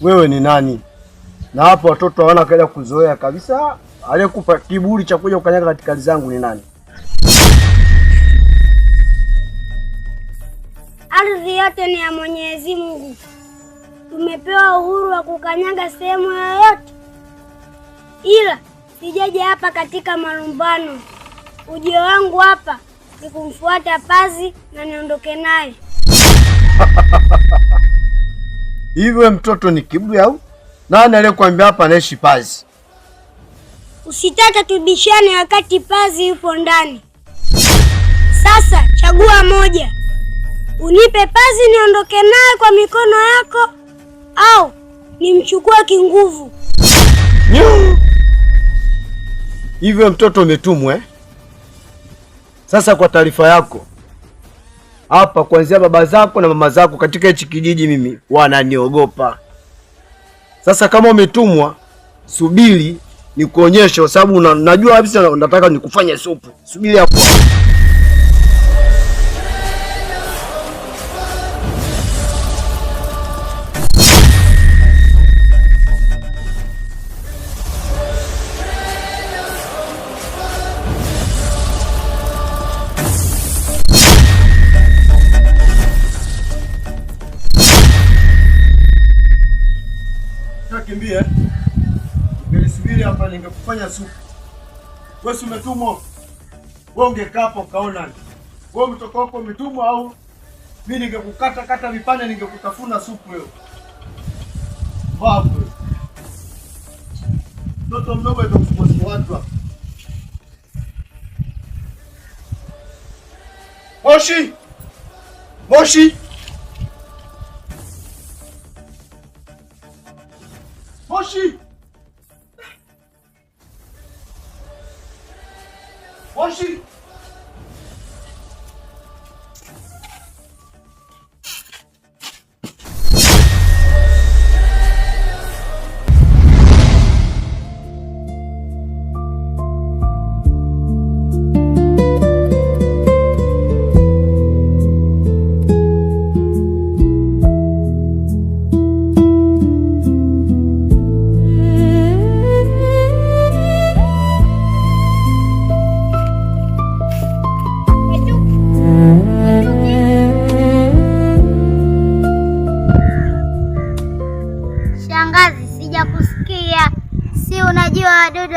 Wewe ni nani? Na hapo watoto hawana kaida kuzoea kabisa. Aliyekupa kiburi cha kuja kukanyaga katika kazi zangu ni nani? Ardhi yote ni ya Mwenyezi Mungu. Tumepewa uhuru wa kukanyaga sehemu yoyote. Ila sijaje hapa katika malumbano. Ujio wangu hapa ni kumfuata Pazi na niondoke naye. Hivi mtoto ni kiburi au? Nani aliyekuambia hapa anaishi Pazi? Usitaka tubishane wakati Pazi yupo ndani. Sasa chagua moja. Unipe Pazi niondoke naye kwa mikono yako au nimchukue kinguvu. Hivyo mtoto umetumwa eh? Sasa kwa taarifa yako, hapa kuanzia baba zako na mama zako katika hichi kijiji mimi wananiogopa. Sasa kama umetumwa, subiri nikuonyeshe, kwa sababu najua kabisa nataka nikufanye supu. Subiri hapo. Kimbie. Nilisubiri hapa ningekufanya supu. Wewe umetumwa. Wewe ungekaa hapo ukaona. Wewe mtoto wako umetumwa au mimi ningekukata kata vipande ningekutafuna supu leo. Wapo. Mtoto mdogo ndio kusumbua watu hapa. Moshi! Moshi! Moshi! Moshi!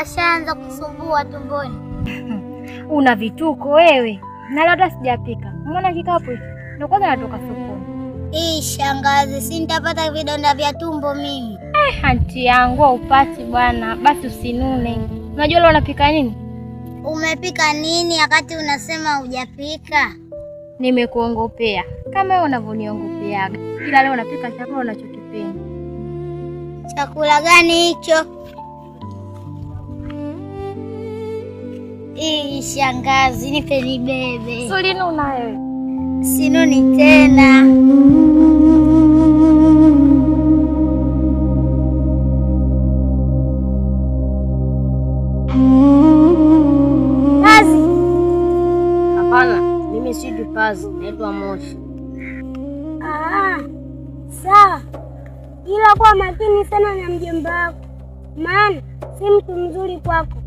Washaanza kusumbua tumboni. Una vituko wewe. Na leo hata sijapika. Umeona kikapu hiki? Ndio kwanza natoka sokoni. Ii shangazi, si nitapata vidonda vya tumbo mimi. Anti yangu upati bwana, basi usinune. Unajua leo unapika nini? Umepika nini wakati unasema hujapika? Nimekuongopea kama wewe unavyoniongopeaga. Ila leo unapika chakula unachokipenda. Chakula gani hicho? Ii shangazi, nipe nibebe. Sulinuna wewe. Sinuni tena. Pazi. Hapana, mimi si Pazi, naitwa Moshi. Ah, sawa. Ila kuwa makini sana na mjomba wako, maana si mtu mzuri kwako.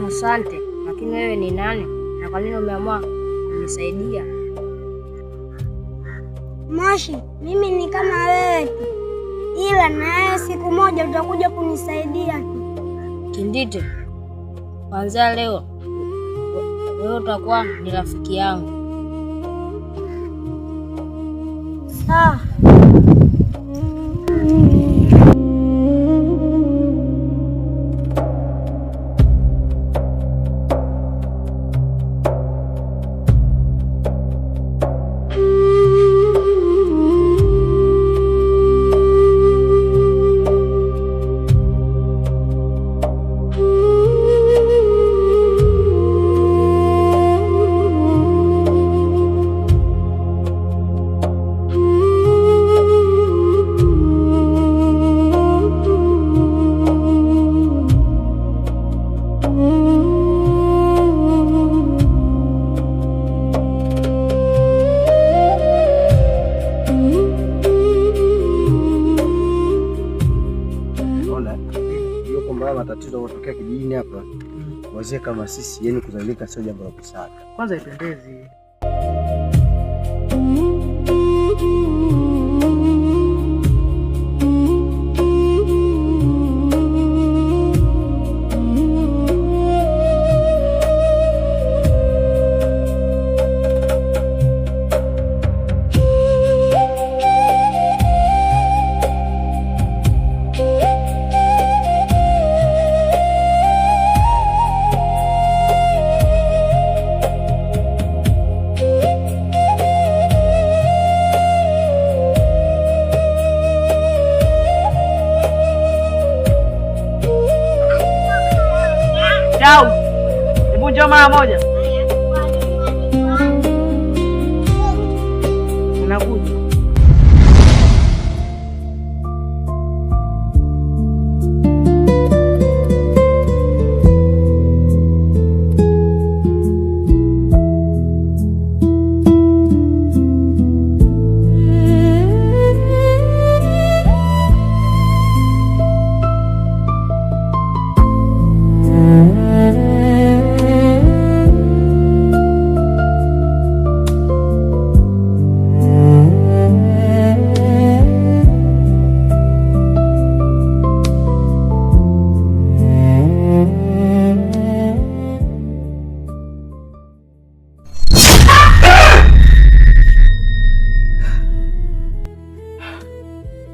Asante, lakini wewe ni nani na kwa nini umeamua kunisaidia? Moshi, mimi ni kama wewe tu, ila na wewe siku moja utakuja kunisaidia tu. Kindite, kuanzia leo wewe utakuwa ni rafiki yangu. Sawa. matatizo yanayotokea kijijini hapa, wazee kama sisi, yani kudhalilika sio jambo la busara. Kwanza ipendezi. Chau. Hebu njoo mara moja. Nakuja.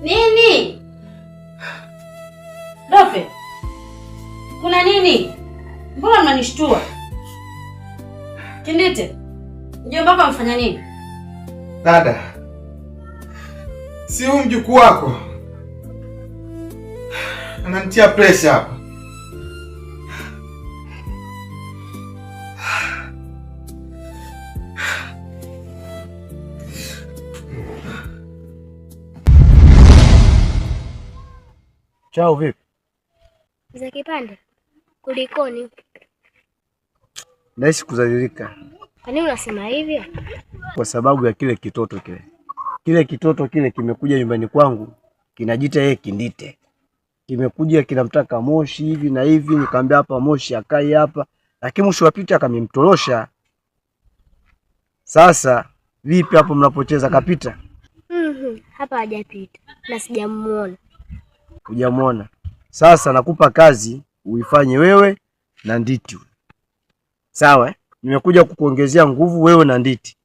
Nini? Dope. Kuna nini? Mbona mnanishtua? Kindite. Mjomba wako amfanya nini? Dada, si huyu mjukuu wako ananitia pressure hapa. Chao, vipi? Mzee Kipande, kulikoni? Nahisi kudhalilika. Kwa nini unasema hivyo? Kwa sababu ya kile kitoto kile. Kile kitoto kile kimekuja nyumbani kwangu, kinajiita yeye Kindite. Kimekuja kinamtaka Moshi hivi na hivi, nikamwambia hapa Moshi akai hapa, lakini mwisho wa picha akamemtorosha. Sasa vipi hapo mnapocheza kapita? Hapa hajapita na sijamuona. Hujamuona. Sasa nakupa kazi uifanye wewe na Nditi. Sawa eh? Nimekuja kukuongezea nguvu wewe na Nditi.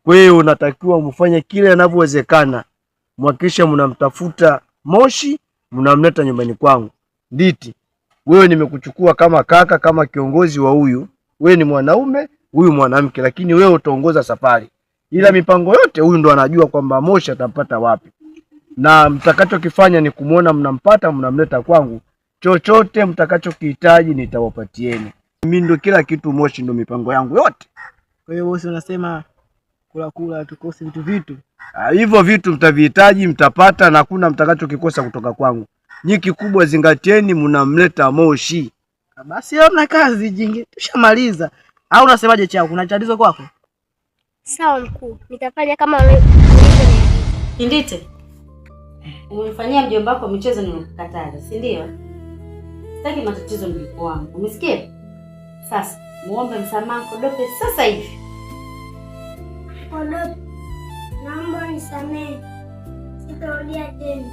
Kwa hiyo unatakiwa mfanye kile inavyowezekana. Mhakikishe mnamtafuta Moshi, mnamleta nyumbani kwangu. Nditi, wewe nimekuchukua kama kaka, kama kiongozi wa huyu. Wewe ni mwanaume, huyu mwanamke, lakini wewe utaongoza safari. Ila mipango yote huyu ndo anajua kwamba Moshi atampata wapi. Na mtakachokifanya ni kumuona mnampata, mnamleta kwangu. Chochote mtakachokihitaji nitawapatieni. Mimi ndo kila kitu, Moshi ndo mipango yangu yote. Kwa hiyo bosi unasema kula kula tukose vitu vitu. Hivyo vitu mtavihitaji, mtapata na hakuna mtakachokikosa kutoka kwangu. Nyinyi kubwa zingatieni mnamleta Moshi. Basi hamna kazi jingi, tushamaliza. Au unasemaje Chao, kuna tatizo kwako? Sawa mkuu, nitafanya kama ulivyoniagiza. Kindite, umemfanyia mjomba wako michezo nilikukataza, si ndio? Sitaki matatizo mjukuu wangu. Umesikia? Sasa muombe msamaha Kodope sasa hivi. Kodope, naomba unisamehe. Sitarudia tena.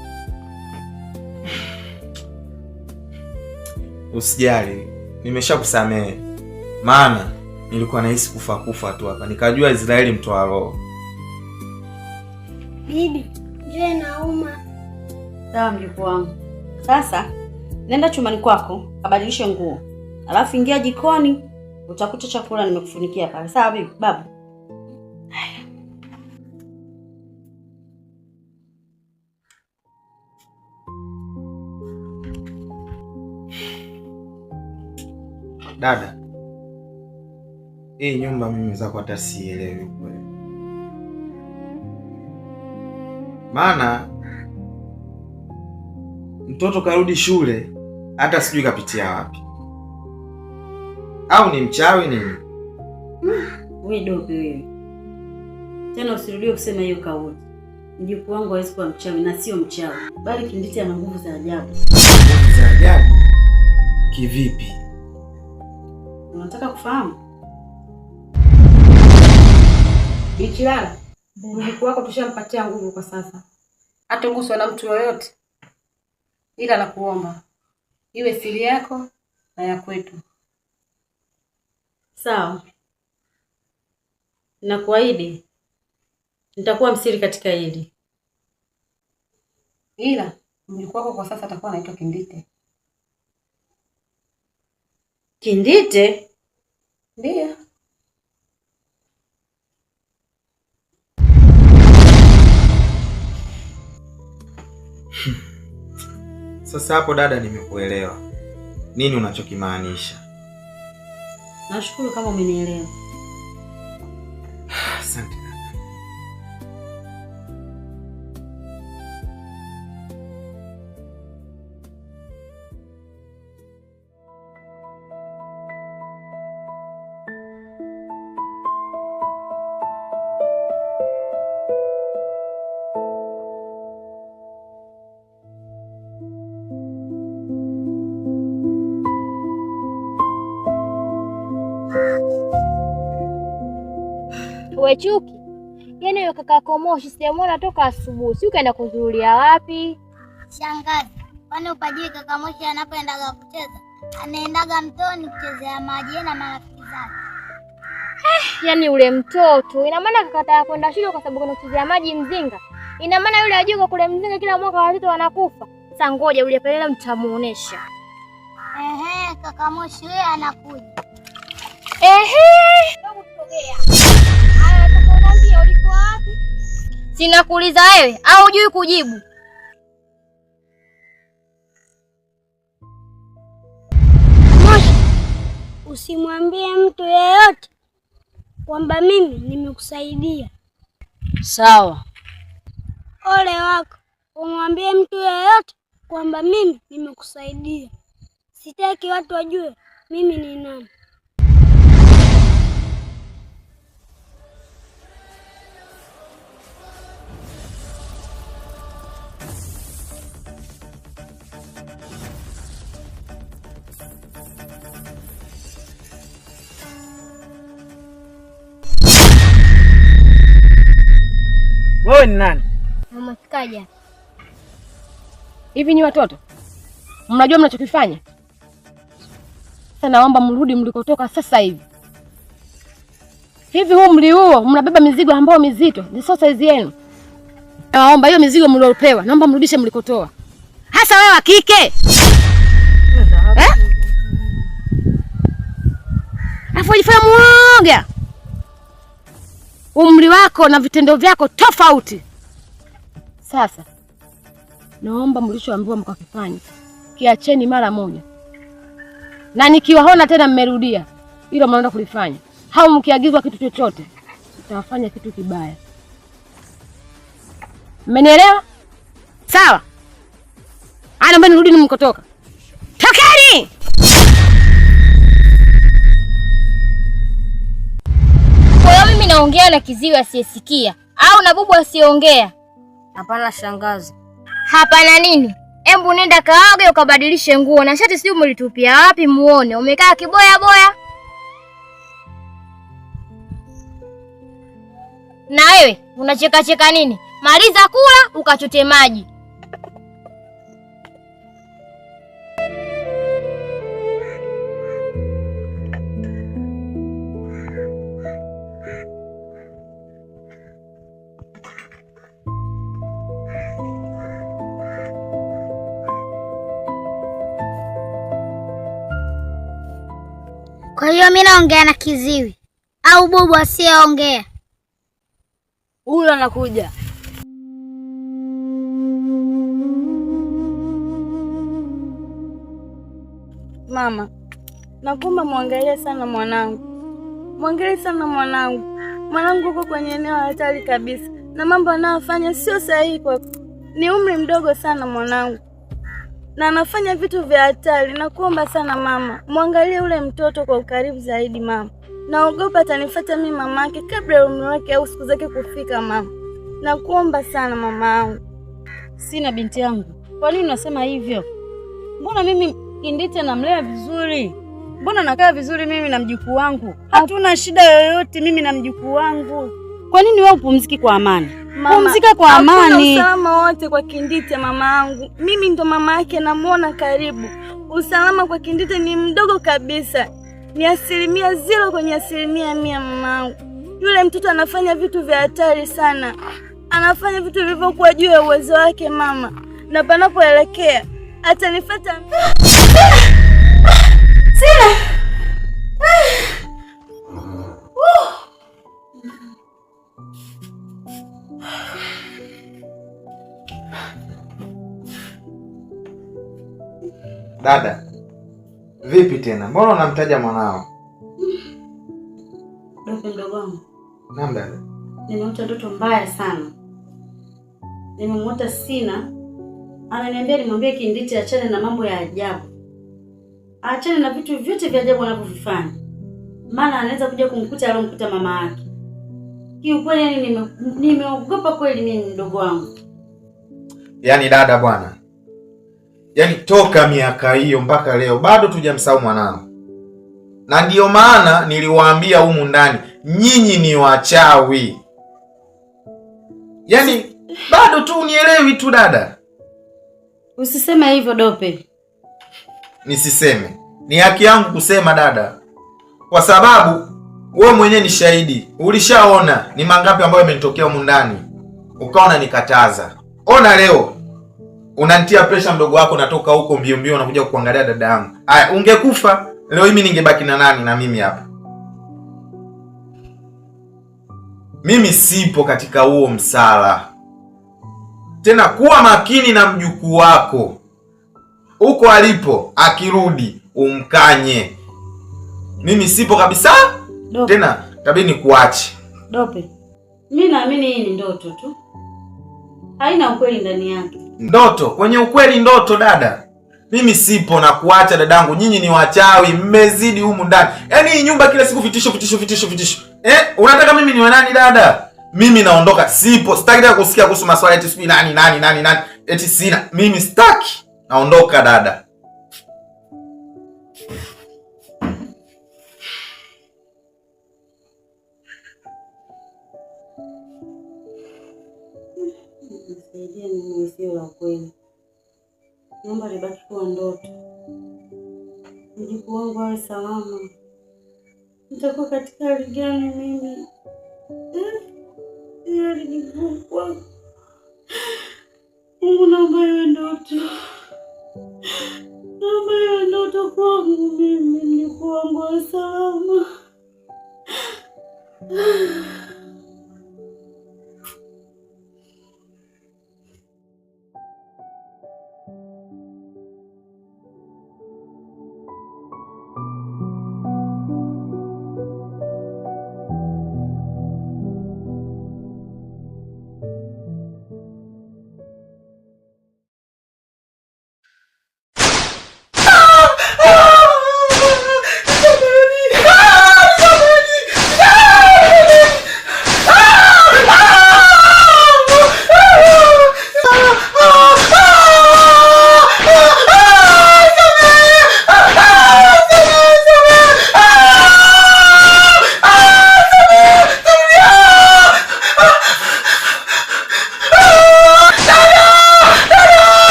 Usijali, nimeshakusamehe. Maana nilikuwa nahisi kufa kufa tu hapa. Nikajua Israeli mtoa roho. Bibi, njoo nauma. Sawa mjukuu wangu. Sasa nenda chumbani kwako, kabadilishe nguo. Alafu ingia jikoni, utakuta chakula nimekufunikia pale. Sawa bibi, babu. Haya. Dada, hii nyumba mimi zako hata sielewi kweli. Maana mtoto karudi shule hata sijui kapitia wapi. Au ni mchawi nini? Wewe Dope wewe. Tena usirudie kusema hiyo kauli. Mjukuu wangu hawezi kuwa mchawi na sio mchawi, bali Kinditi ana nguvu za ajabu. Nguvu za ajabu? Kivipi? Unataka kufahamu? Bichilala, mjukuu wako tushampatia nguvu kwa sasa, hatoguswa na mtu yoyote, ila nakuomba iwe siri yako na ya kwetu. Sawa, nakuahidi nitakuwa msiri katika hili. Ila mjukuu wako kwa sasa atakuwa anaitwa Kindite. Kindite? Ndiyo. Sasa hapo dada, nimekuelewa nini unachokimaanisha. Nashukuru kama umenielewa. Asante. We Chuki, yaani huyo kakako Moshi sijamuona toka asubuhi, si ukaenda kuzuhulia wapi? Shangazi, kwani upajui kaka Moshi anapoendaga kucheza? Anaendaga mtoni kuchezea maji yeye na marafiki zake. Yaani ule mtoto, ina maana kakataa kwenda shule kwa sababu kuna kuchezea maji Mzinga. Ina maana yule ajua kule Mzinga kila mwaka watoto wanakufa. Sasa ngoja yule pale mtamuonesha. Ehe, kaka Moshi yeye anakuja. Ehe, hebu sogea. Haya, tukuambia uliko wapi? Sinakuuliza wewe au hujui kujibu? Moshi, usimwambie mtu yeyote kwamba mimi nimekusaidia. Sawa. Ole wako umwambie mtu yeyote kwamba mimi nimekusaidia. Sitaki watu wajue mimi ni nani. Wewe ni nani? Umefikaje? Hivi nyi watoto mnajua mnachokifanya? Sasa naomba mrudi mlikotoka sasa hivi. Hivi huu mli huo mnabeba mizigo ambayo mizito, ni sio saizi yenu. Naomba hiyo mizigo mliopewa, naomba mrudishe mlikotoa. Hasa wewe wa kike. Eh? Afu jifanya muoga. Umri wako na vitendo vyako tofauti. Sasa naomba mlichoambiwa mkakifanye, kiacheni mara moja. Na nikiwaona tena mmerudia hilo mnaenda kulifanya, au mkiagizwa kitu chochote, mtawafanya kitu kibaya. Mmenielewa? Sawa? Naomba nirudi mkotoka. Tokeni! Kwa hiyo mimi naongea na kiziwi asiyesikia au na bubu asiyeongea? Hapana shangazi. Hapana nini? Embu nenda kaoge ukabadilishe nguo na shati sijui umelitupia wapi muone. Umekaa kiboya boya. Na wewe unacheka cheka nini? Maliza kula ukachote maji. Kwa hiyo mimi naongea na kiziwi au bubu asiyeongea? Huyo anakuja. Mama, nakuomba muangalie sana mwanangu. Muangalie sana mwanangu. Mwanangu yuko kwenye eneo hatari kabisa na mambo anayofanya sio sahihi, kwa ni umri mdogo sana mwanangu. Na anafanya vitu vya hatari. Nakuomba sana mama, muangalie ule mtoto kwa ukaribu zaidi mama. Naogopa atanifuata mimi mamake kabla ya umri wake au siku zake kufika mama. Nakuomba sana mama yangu. Sina binti yangu. Kwa nini unasema hivyo? Mbona mimi Kinditi anamlea vizuri. Mbona nakaa vizuri mimi na mjukuu wangu? Hatuna shida yoyote mimi na mjukuu wangu. Kwa nini wewe upumziki kwa amani? Pumzika kwa amani. Hakuna usalama wote kwa Kinditi mama yangu. Mimi ndo mama yake, namuona karibu. Usalama kwa Kinditi ni mdogo kabisa. Ni 0% kwenye 100% mama yangu. Yule mtoto anafanya vitu vya hatari sana. Anafanya vitu vilivyokuwa juu ya uwezo wake mama. Na panapoelekea atanifuata. Sina. Dada, vipi tena? Mbona unamtaja mwanao? Dope mdogo wangu. Naam dada. Nimeota ndoto mbaya sana. Nimemuota Sina ananiambia nimwambie Kinditi achane na mambo ya ajabu. Achane na vitu vyote vya ajabu anavyovifanya. Maana anaweza kuja kumkuta alomkuta mama yake. Kiukweli yani nimeogopa kweli mimi mdogo wangu. Yaani dada bwana. Yaani toka miaka hiyo mpaka leo bado tujamsahau mwanao. Na ndio maana niliwaambia humu ndani nyinyi ni wachawi. Yaani bado tu unielewi tu dada. Usiseme hivyo Dope. Nisiseme. Ni haki yangu kusema dada. Kwa sababu wewe mwenyewe ni shahidi. Ulishaona ni mangapi ambayo yamenitokea humu ndani. Ukaona nikataza. Ona leo unanitia pressure mdogo wako, natoka huko mbio mbio unakuja kuangalia dada yangu. Haya, ungekufa leo mimi ningebaki na nani na mimi hapa? Mimi sipo katika huo msala. Tena kuwa makini na mjukuu wako. Huko alipo akirudi umkanye. Mimi sipo kabisa. Dope. Tena tabidi nikuache. Dope. Mimi naamini hii ni ndoto tu. Haina ukweli ndani yake. Ndoto, kwenye ukweli ndoto dada. Mimi sipo na kuacha dadangu, nyinyi ni wachawi, mmezidi humu ndani. Yaani hii nyumba kila siku vitisho vitisho vitisho vitisho. Unataka mimi niwe nani dada? Mimi naondoka, sipo. Sitaki tena kusikia kuhusu maswala eti sijui nani nani nani nani. Eti sina. Mimi sitaki. Naondoka dada. Nisaidie mimi sio la kweli. Naomba libaki kuwa ndoto. Mjukuu wangu awe salama. Nitakuwa katika hali gani mimi? Hali ni ngumu kwangu. Mungu naomba iwe ndoto. Naomba iwe ndoto kwangu mimi, mjukuu wangu awe salama.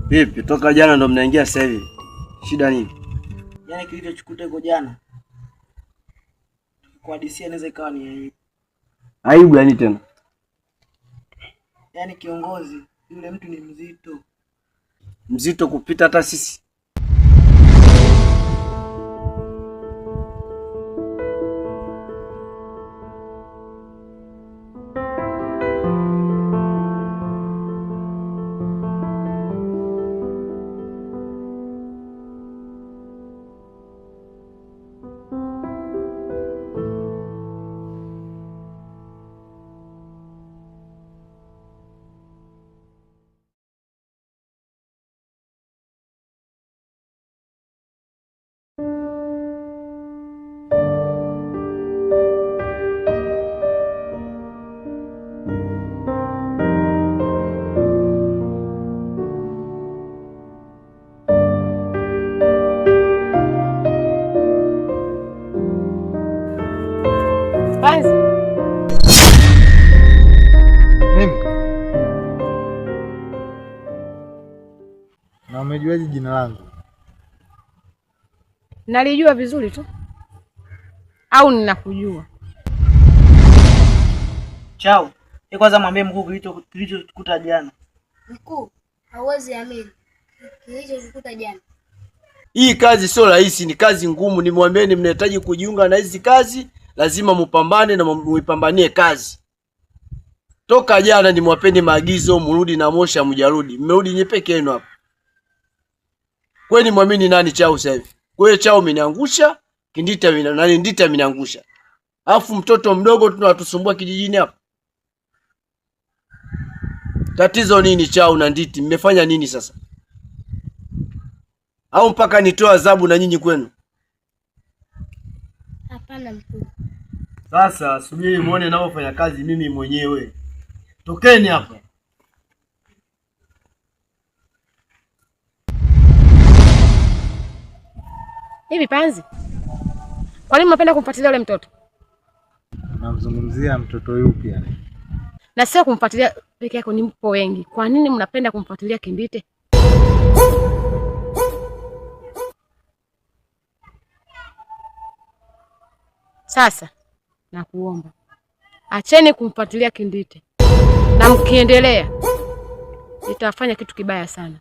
Vipi toka jana ndo mnaingia sasa hivi? Shida nini? Yaani kilichochukuta huko jana tukikuhadisia inaweza ikawa ni aibu yani tena. Yaani kiongozi yule mtu ni mzito. Mzito kupita hata sisi. Panzi. Mimi? Na umejuaje jina langu? Nalijua vizuri tu. Au ninakujua. Chao. Kwanza mwambie mkuu kilichokuta jana. Mkuu, hauwezi amini kilichokuta jana. Hii kazi sio rahisi, ni kazi ngumu. Nimwambieni mnahitaji kujiunga na hizi kazi, lazima mupambane na muipambanie kazi. Toka jana nimwapeni maagizo murudi na Moshi, hamjarudi. Mmerudi nyinyi peke yenu hapa. Kwani muamini nani Chao sasa hivi? Kwa hiyo Chao ameniangusha, Kindita nani Ndita ameniangusha. Alafu mtoto mdogo tunawatusumbua kijijini hapa. Tatizo nini Chao na Nditi? Mmefanya nini sasa? Au mpaka nitoe adhabu na nyinyi kwenu? Hapana mkuu. Sasa subiri muone ninavyofanya kazi mimi mwenyewe. Tokeni hapa. Hivi Panzi, kwa nini mnapenda kumfuatilia yule mtoto? Namzungumzia mtoto yupi yani? Na sio kumfuatilia peke yako, ni mpo wengi. Kwa nini mnapenda kumfuatilia Kindite? Sasa nakuomba acheni kumfuatilia Kindite, na mkiendelea nitafanya kitu kibaya sana.